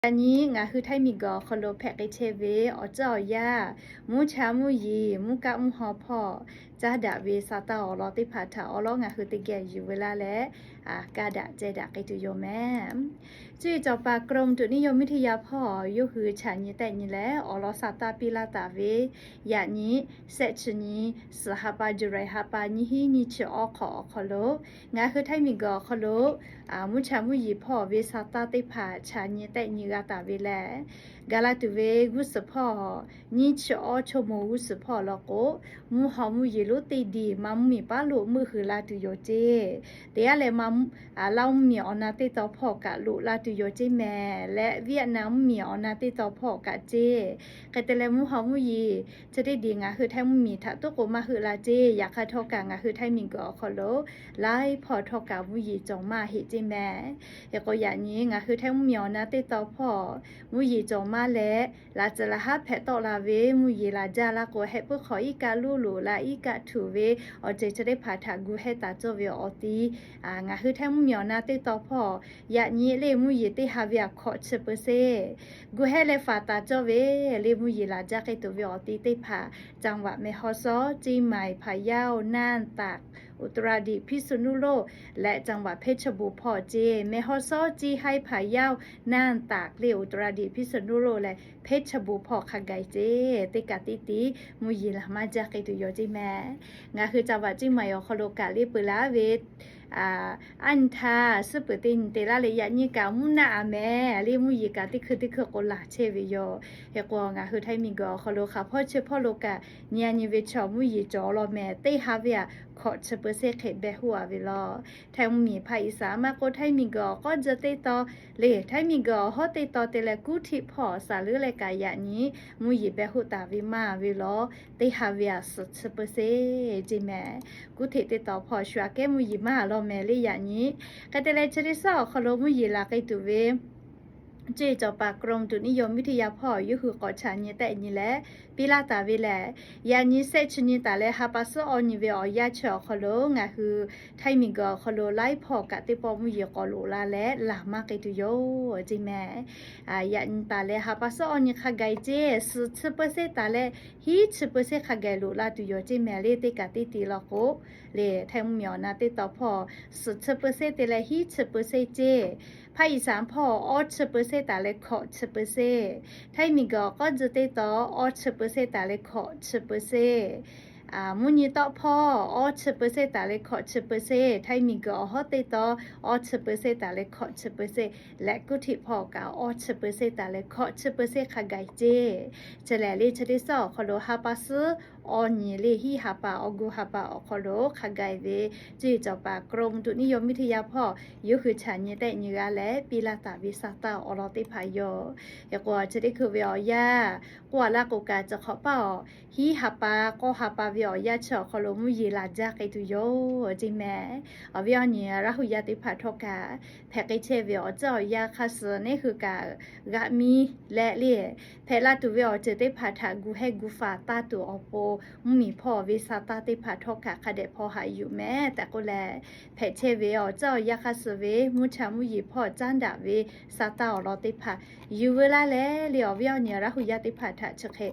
Yaꞈ nyi ngaˬ hui Htaiˇ miˬguiˬ awˬ hk'aw lo hpehꞈ k'ai chehˇ ve awˬ ceuˬ awˬ yanˇ, mvuhˇ cha mvuhˇ yeˬ, mvuhˇ kaˆ mvuhˇ haw hpawˇ caˉ daꞈ ve sa tanˇ awˬ lawn teˇ hpaˍ htaꞈ awˉ lawˉ ngaˬ hui teˇ geh yuˬ veu laˇ leh, kaˇ daꞈ ceh daꞈ k'ai tuˬ yoˬ mehˍ. Cuˇ yiˍ cawˬ paˍ กรมอุตุนิยมวิทยา hpawˇ yawˇ hui chaꞈ nyi tehˆ nyi leh awˬ lawn sa tanˇ piˇ laˇ taˍ ve, yaꞈ nyi shehˆ chi nyi, suhˍ ha pa July ha pa nyiˇ hinˉ nyiˇ chi awˇ hk'awꞈ awˬ hk'aw lo ngaˬ hui Htaiˇ miˬguiˬ awˬ hk'aw lo mvuhˇ cha mvuhˇ yeˬ hpawˇ ve sa tanˇ teˇ hpaˍ chaꞈ nyi tehˆ nyi g'a taˍ ve lehˬ, gaˬ la tuˬ ve g'uˇ suhˍ hpawˇ nyiˇ chi awˇ chaw moˍ g'uˇ suhˍ hpawˇ law k'o, mvuhˇ haw mvuhˇ yeˬ lonˉ teˇ diˬ ma mvuhˇ miˬ paˉ lo meuˆ hui la tuˬ yoˬ ceˇ. Teˇ g'aˇ leh ma Laˇ huˍ mvuhˇ miˬ awˬ na teˇ taw hpawˇ kaꞈ loꞈ la tuˬ yoˬ ceˇ mehˍ leh, Vietnam mvuhˇ miˬ awˬ na teˇ taw hpawˇ kaꞈ ceˇ. Hk'e te leh mvuhˇ haw mvuhˇ yeˬ chi teˇ diˬ ngaˬ hui Htaiˇ mvuhˇ miˬ htaꞈ toˉ k'o maˇ heuˆ la ceˇ. Yaꞈ hk'aˇ htawˇ kaꞈ ngaˬ hui Htaiˇ miˬguiˬ awˬ hk'aw lo laiˉ hpawˇ htawˇ kaꞈ mvuhˇ yeˬ cawˬ maˇ heˆ ceˇ mehˍ. Hk'e k'o yaꞈ nyi ngaˬ hui Htaiˇ mvuhˇ miˬ awˬ na teˇ taw hpawˇ mvuhˇ yeˬ cawˬ maˇ leh, laꞈ tcuhˍ laꞈ haˉ hpehꞈ tawˆ la ve mvuhˇ yeˬ laˬ jaˇ laˇ k'o, heh puiˉ hk'awꞈ iˉ kaˆ luˉ loꞈ la iˉ kaˆ htuꞈ ve awˬ ceuˬ chi teˇ hpaˍ htaꞈ gu hehˇ taˍ cawˇ ve awˬ ti ngaˬ hui Htaiˇ mvuhˇ miˬ awˬ na teˇ taw hpawˇ yaꞈ nyi le mvuhˇ yeˬ teˇ ha ve aꞈ hkawꞈ chi เปอร์เซ็นต์ gu hehˇ leh faˍ taˍ cawˇ ve le mvuhˇ yeˬ laˬ jaˇ k'ai tuˬ ve awˬ ti teˇ hpaˍ จังหวัดแม่ฮ่องสอน เชียงใหม่ พะเยา น่าน ตาก อุตรดิตถ์ พิษณุโลก leh จังหวัดเพชรบูรณ์ hpawˇ ceˇ. แม่ฮ่องสอน เชียงราย พะเยา น่าน ตาก le อุตรดิตถ์ พิษณุโลก leh เพชรบูรณ์ hpawˇ hk'a gaˬ ceˇ. Teˇ kaꞈ teˇ tiˉ mvuhˇ yeˬ laˬ maˇ jaˇ k'ai tuˬ yoˬ ceˇ mehˍ. Ngaˬ hui จังหวัดเชียงใหม่ awˬ hk'aw lo kaꞈ le peuˬ laˇ ve aˉ nyi htaˇ suhˉ peuˬ teˇ nyi te laˇ leh, yaꞈ nyi kaꞈ mvuhˇ naˆ a mehˍ le mvuhˇ yeˬ kaꞈ teˇ hkui teˇ hkui k'o laˬ chehˇ ve yoˬ. Hk'e k'o ngaˬ hui Htaiˇ miˬguiˬ awˬ hk'aw lo hk'aˬ hpawˇ chi hpawˇ lo kaꞈ nyi a nyi ve chaw mvuhˇ yeˬ cawˬ law mehˍ. Teˇ ha ve aꞈ hkawꞈ chi เปอร์เซ็นต์ hk'e behˬ hoˆ a ve law. Htaiˇ mvuhˇ miˬ hpaˇ Iˉsaˍ maˇ k'o Htaiˇ miˬguiˬ awˬ k'awˉ jeh teˇ taw le, Htaiˇ miˬguiˬ awˬ hawˉ teˇ taw te leh กรุงเทพ hpawˇ saˍ leuˉ leh kaꞈ yaꞈ nyi mvuhˇ yeˬ behˬ hoˆ taˍ ve maˇ ve law. Teˇ ha ve aꞈ suhˍ chi เปอร์เซ็นต์ ceˇ mehˍ. กรุงเทพ teˇ taw hpawˇ shu aꞈ kehˉ mvuhˇ yeˬ maˇ a law mehˍ le yaꞈ nyi. Hk'e te leh chi teˇ suhˉ awˬ hk'aw lo mvuhˇ yeˬ laˬ k'ai tuˬ ve cuˇ yiˍ cawˬ paˍ กรมอุตุนิยมวิทยา hpawˇ yawˇ hui k'awꞈ chaꞈ nyi tehˆ nyi leh piˇ laˇ taˍ ve lehˬ, yaꞈ nyi shehˆ chi nyi taˍ leh ha pa suhˉ awˇ nyi ve awˬ yanˇ chi awˬ hk'aw lo ngaˬ hui Htaiˇ miˬguiˬ awˬ hk'aw lo laiˉ hpawˇ kaꞈ teˇ pawˆ mvuhˇ yeˬ k'awꞈ loꞈ la leh laˬ maˇ k'ai tuˬ yoˬ ceˇ mehˍ. Yaꞈ nyi taˍ leh ha pa suhˉ awˇ nyi hk'a gaˬ ceˇ. Suhˍ chi เปอร์เซ็นต์ taˍ leh hiˉ chi เปอร์เซ็นต์ hk'a gaˬ loꞈ la tuˬ yoˬ ceˇ mehˍ le. Teˇ kaꞈ teˇ tiˉ law k'o le, Htaiˇ mvuhˇ miˬ awˬ na teˇ taw hpawˇ suhˍ chi เปอร์เซ็นต์ te leh hiˉ chi เปอร์เซ็นต์ ceˇ. Hpaˇ Iˉsaˍ hpawˇ awˇ chi เปอร์เซ็นต์ taˍ leh hkawꞈ chi เปอร์เซ็นต์. Htaiˇ miˬguiˬ awˬ k'awˉ jeh teˇ taw awˇ chi เปอร์เซ็นต์ taˍ leh hkawꞈ chi เปอร์เซ็นต์. Mvuhˇ nyi tawˆ hpawˇ awˇ chi เปอร์เซ็นต์ taˍ leh hkawꞈ chi เปอร์เซ็นต์. Htaiˇ miˬguiˬ awˬ hawˉ teˇ taw awˇ chi เปอร์เซ็นต์ taˍ leh hkawꞈ chi เปอร์เซ็นต์. Leh กรุงเทพ hpawˇ kaꞈ awˇ chi เปอร์เซ็นต์ taˍ leh hkawꞈ chi เปอร์เซ็นต์ hk'a gaˬ ceˇ. Chi lehˬ le chi teˇ suhˉ awˬ hk'aw lo ha pa suhˉ awˇ nyi le hiˉ ha pa awˬ gu ha pa awˬ hk'aw lo hk'a gaˬ ve cuˇ yiˍ cawˬ paˍ กรมอุตุนิยมวิทยา hpawˇ yawˇ hui chaꞈ nyi tehˆ nyi g'a leh piˇ laˇ taˍ ve sa tanˇ awˬ lawn teˇ hpaˍ yoˬ. Hk'e k'o chi teˇ hkui ve awˬ yanˇ k'oˆ a laˇ k'o kaꞈ chi hk'awꞈ paˇ awˬ hiˉ ha pa k'awˇ ha pa ve awˬ yanˇ chi awˬ hk'aw lo mvuhˇ yeˬ laˬ jaˇ k'ai tuˬ yoˬ ceˇ mehˍ. Awˬ viˉ awˬ nyi Laˇ huˍ yaˇ teˇ hpaˍ htawˇ kaꞈ hpehꞈ k'ai chehˇ ve awˬ ceuˬ awˬ yanˇ hk'a suh neˉ hui kaꞈ g'a miˇ leh le hpehꞈ la tuˬ ve awˬ ceuˬ teˇ hpaˍ htaꞈ gu hehˇ gu faˍ taˇ tuˬ awˬ pon mvuhˇ miˬ hpawˇ ve sa tanˇ teˇ hpaˍ htawˇ kaꞈ hk'a dehꞈ hpaw haꞈ yuˬ mehˍ tehꞈ k'oˆ leh, hpehꞈ chehˇ ve awˬ ceuˬ awˬ yanˇ hk'a suh ve mvuhˇ cha mvuhˇ yeˬ hpawˇ caˉ daꞈ ve sa tanˇ awˬ lawn teˇ hpaˍ yuˬ veu laˇ leh le awˬ viˉ awˬ nyi Laˇ huˍ yaˇ teˇ hpaˍ htaꞈ chi hk'e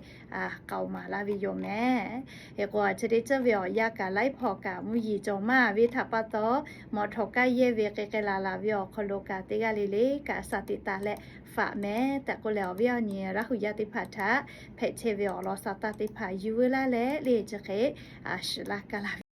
k'aoˍ maˍ laˇ ve yoˬ mehˍ. Hk'e k'o chi teˇ ceuˬ ve awˬ yanˇ kaꞈ laiˉ hpawˇ kaꞈ mvuhˇ yeˬ cawˬ maˇ ve htaꞈ pa taw, mawꞈ htawꞈ kaˇ yehˇ ve k'ai k'ai laˬ laˬ ve awˬ hk'aw lo kaꞈ teˇ g'aˇ le le kaꞈ sa teꞈ taˍ leh faꞈ mehˍ tehꞈ k'oˆ leh awˬ viˉ awˬ nyi Laˇ huˍ yaˇ teˇ hpaˍ htaꞈ hpehꞈ chehˇ ve awˬ lawn sa tanˇ teˇ hpaˍ yuˬ veu laˇ leh le chi hk'e shiˍ laˇ kaˇ laˇ ve